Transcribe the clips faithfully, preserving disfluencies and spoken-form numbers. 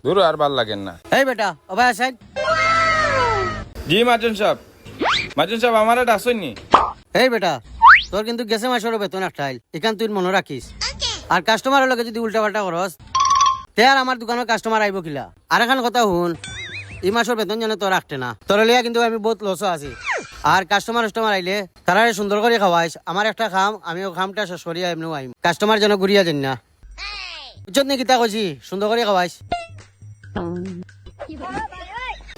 ধুর, আর ভালা লাগের না। এই বেটা, ও ভাই আছেন? জি মাজন সাব। মাজন সাব, আমারে ডাকছইন নি? এই বেটা, তোর কিন্তু গেছে মাসর বেতন আটকাইল, ইখান তুই মনো রাখিস। আর কাস্টমারর লগে যুদি উল্টা পাল্টা করস, তে আর আমার দোকানর কাস্টমার আইবো কিলা? আর এখান কথা হুন, ই মাসর বেতন যেন তোর আটকে না। তোরে লইয়া কিন্তু আমি বউত লসো আছি। আর কাস্টমার কাস্টমার আইলে তারারে সুন্দর করি খাওয়াইস। আমার একটা কাম, আমি অউ কামটা শেষ করিয়া এমনেউ আইমু। কাস্টমার যেন ঘুরিয়া যাইন না। বুঝছত নি কিতা কইছি? সুন্দর করি খাওয়াইস।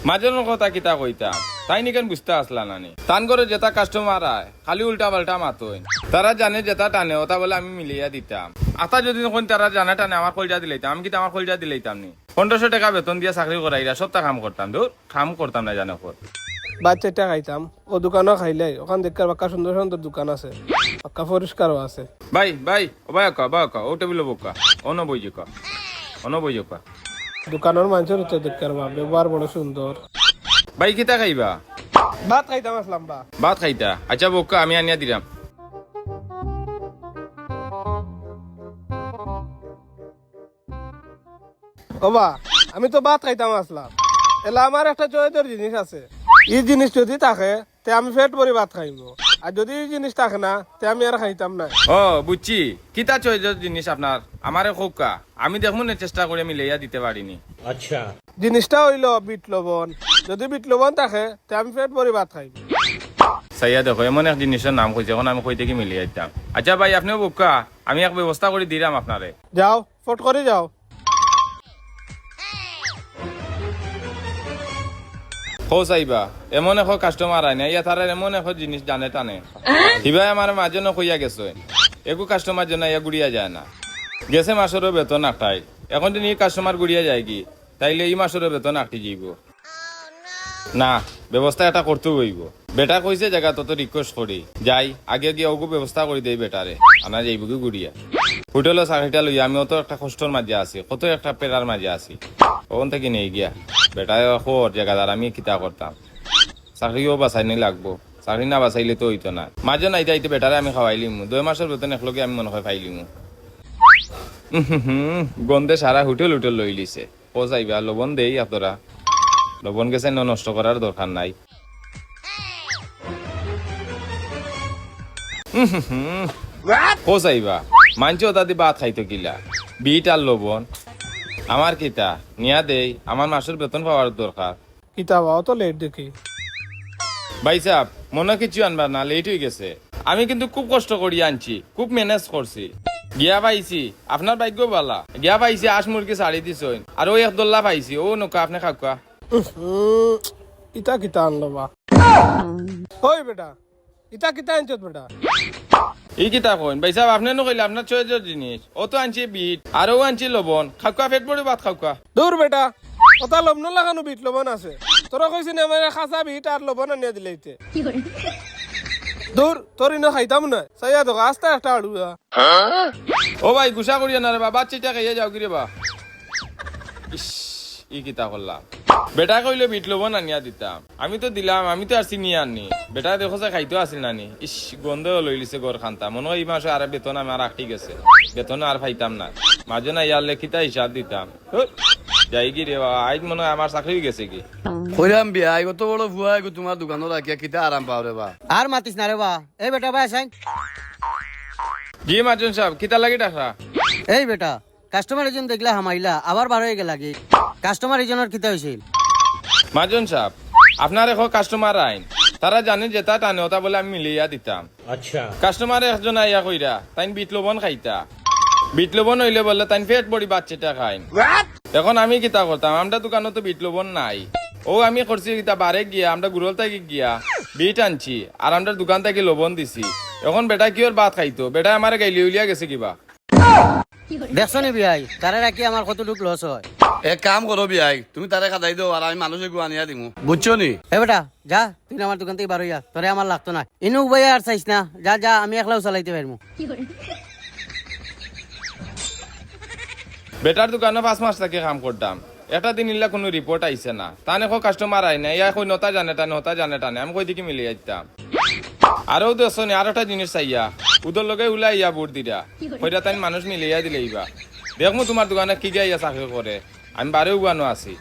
মাজনর কথা কিতা কইতাম, তাইন ইখান বুঝতা আছলা না নি? তান ঘরো যেতা কাস্টমার আয়, খালি উল্টা পাল্টা মাতইন। তারা জানে যেতা টানে, অতা বুলে আমি মিলাইয়া দিতাম। অতা যুদি কইন তারা জানে টানে আমার কইলজা দিলাইতাম, আমি কিতা আমার কইলজা দিলাইতাম নি? পনরোশো টেকা বেতন দিয়া চাকরি করাইরা, সবতা কাম করতাম, ধুর, কাম করতাম না জানে কর। ভাত চাইরটা খাইতাম, অউ দোকানো খাইলাই, অখান দেখিয়ার বাক্কা সুন্দর সুন্দর দোকান আছে, বাক্কা পরিষ্কারও আছে। ভাই, ভাই, ও ভাই, অউক্কা, ভাই, অউক্কা, অউ টেবিলো বউক্কা, অনো বইযেউক্কা, অনো বইযেউক্কা। দোকানর মানষর তো দেখিয়ার বা, ব্যবহার বড় সুন্দর। ভাই, কিতা খাইবা? ভাত খাইতাম আছলাম বা। ভাত খাইতা? আইচ্ছা, বউক্কা, আমি আনিয়া দিরাম। ও বা, আমি তো ভাত খাইতাম আছলাম। এলা আমার একটা চয়েজর জিনিস আছে। ই জিনিস যুদি থাকে, তে আমি পেট ভরি ভাত খাইমু। আর যুদি ই জিনিস থাকে না, তে আমি আর খাইতাম না। ও, বুঝছি। কিতা চয়েজর জিনিস আপনার? আমারে কউক্কা। আমি দেখমু নে চেষ্টা করি মিলাইয়া দিতে পারি নি। আচ্ছা। জিনিসটা অইলো বিট লবণ। যুদি বিট লবণ থাকে, তে আমি পেট ভরি ভাত খাইমু। চাইয়া দেখো, এমন এক জিনিসর নাম কইছে, অখন আমি কই থাকি মিলাইয়া দিতাম। আইচ্ছা ভাই, আপনেও বউক্কা, আমি এক ব্যবস্থা করি দিরাম আপনারে। যাও, ফট করি যাও। কও চাইবা, এমন একো কাস্টমার আয় না, ইয়া তারার এমন একো জিনিস জানে টানে। হিবায় আমারে মাজনো কইয়া গেছে, এগু কাস্টমার যেন ইয়া ঘুরিয়া যায় না। গেছে মাসরও বেতন আটকাইল, অখন যুদি ই কাস্টমার ঘুরিয়া যায়গি, তাইলে ই মাসরও বেতন আটকি যাইবো। না, ব্যবস্থা একটা করতে অইবো। বেটা কইছে যেগা তত request করি। যাই, আগে গিয়া অগু ব্যবস্থা করি দেই বেটারে। আনা যাইবোগি ঘুরিয়া। হোটেলো চাকরিটা লইয়া আমি অত একটা কষ্টর মাঝে আছি, কত একটা প্যারার মাঝে আছি। অখন থাকি নেই গিয়া। বেটায় কর যেগাদার আমি কিতা করতাম। চাকরিও বাঁচানি লাগবো। চাকরি না বাঁচাইলে তো অইতো না। মাজনো আইতে আইতে বেটারে আমি খাওয়াইলিমু। দুই মাসর বেতন একলগে আমি মনে হয় পাইলিমু। উম হুম হুম, গন্ধে সারা হোটেল হোটেল লইলিছে। কও চাইবা, লবণ দেই আতরা। লবণ গেছে, ন-, নষ্ট করার দরকার নাই। উম হুম হুম। কও চাইবা, মানষে অতাদি ভাত খাইতো কিলা? বিট আর লবণ। আমার কিতা? নিয়া দেই, আমার মাসর বেতন পাওয়ার দরকার। কিতা বা, অত late দেখি? ভাইসাব, মনো কিচ্ছু আনবা না, late অইগেছে। আমি কিন্তু খুব কষ্ট করি আনছি, খুব manage করছি। গিয়া পাইছি, আপনার ভাগ্য বালা। গিয়া পাইছি, আশ মুরগি ছাড়ি দিছইন। আর অউ এক দল্লা পাইছি, অউ নেউক্কা, আপনে খাউক্কা। উম, ইতা কিতা আনলো বা? ওই বেটা, ইতা কিতা আনছত বেটা? ই কিতা কইন? ভাইসাব, আপনে নু কইলা আপনার চয়েজর জিনিস। অউ তো আনছি বিট, আর অউ আনছি লবণ। খাউক্কা, পেট ভরি ভাত খাউক্কা। দূর বেটা, অতা লবণ লাখানো বিট লবণ আছে। তোরে কইছি না আমারে কাঁচা বিট আর লবণ আনিয়া দিলাইতে। দূর, তোর ইনো খাইতাম না। চাইয়া দেখো, আস্তা একটা আড়ুয়া। ও ভাই, গুসা করিও না রে বা, ভাত চাইরটা খাইয়া যাওগি রে বা। ইশ, ই কিতা করলা? বেটায় কইলো বিট লবণ আনিয়া দিতাম। আমি তো দিলাম, আমি তো আর চিনি আননি। বেটায় দেখো যে খাইতো আছিল না নি। ইশ, গন্ধে লইলিছে ঘর খান্তা। মনো হয় ই মাসো আর বেতন আমার আটকি গেছে। বেতন আর পাইতাম না। মাজনো আইলে কিতা হিসাব দিতাম। ধুর, যাইগি রে বাবা, আইজ মনো হয় আমার চাকরি অইগেছেগি। কইরাম বিয়াই, অত বড় ফুয়া এগু তুমার দোকানো রাখিয়া কিতা আরাম পাও রে বা? আর মাতিস না রে বা। এই বেটা ভাই আছইন। জি মাজন সাব, কিতার লাগি ডাকরা? এই বেটা, কাস্টমার একজন দেখলা হামাইলা, আবার বার অই গেলাগি। কাস্টমার একজনর কিতা অইছিল? মাজন সাব, আপনার একো কাস্টমার আইন, তারা জানে যেতা টানে অতা বুলে আমি মিলাইয়া দিতাম। আচ্ছা। কাস্টমার একজন আইয়া কইরা, তাইন বিট লবণ খাইতা। বিট লবণ অইলে বুলে তাইন পেট ভরি ভাত চাইরটা খাইন। এখন আমি কিতা করতাম? আমরার দোকানো তো বিট লবণ নাই। অউ আমি করছি কিতা, বারে গিয়া, আমরার গুরল থাকি গিয়া বিট আনছি, আর আমরার দোকান থাকি লবণ দিছি। এখন বেটায় কিওর ভাত খাইতো? বেটায় আমারে গাইলিয়া উলিয়া গেছে কিবা। দেখছো নি বিয়াই, তারে রাখি আমার কতটুক loss হয়। এক কাম করো বিয়াই, তুমি তারে কাদাই দেও, আর আমি মানুষ এগু আনিয়া দিমু, বুঝছো নি? এ বেটা, যা, তুই আমার দোকান থাকি বার অইয়া, তোরে আমার লাগতো না। ইনো উবাইয়া আর চাইস না, যা, যা, আমি একলাউ চালাইতে পারমু। বেটার দোকানো পাঁচ মাস থাকি কাম করতাম, একটা দিন ইলা কুনু report আইছে না। তান একো কাস্টমার আয় না, ইয়া কইন অতা জানে টানে, অতা জানে টানে। আমি কই থাকি মিলাইয়া দিতাম। আরো দেখছো নি, আরো একটা জিনিস চাইয়া, উদর লগে উলাইয়া বুট দিরা। কইরা তাইন মানুষ মিলাইয়া দিলাইবা। দেখমু তুমার দোকানো কিগিয়ে আইয়া চাকরি করে। আমি বারে উবানো আছি।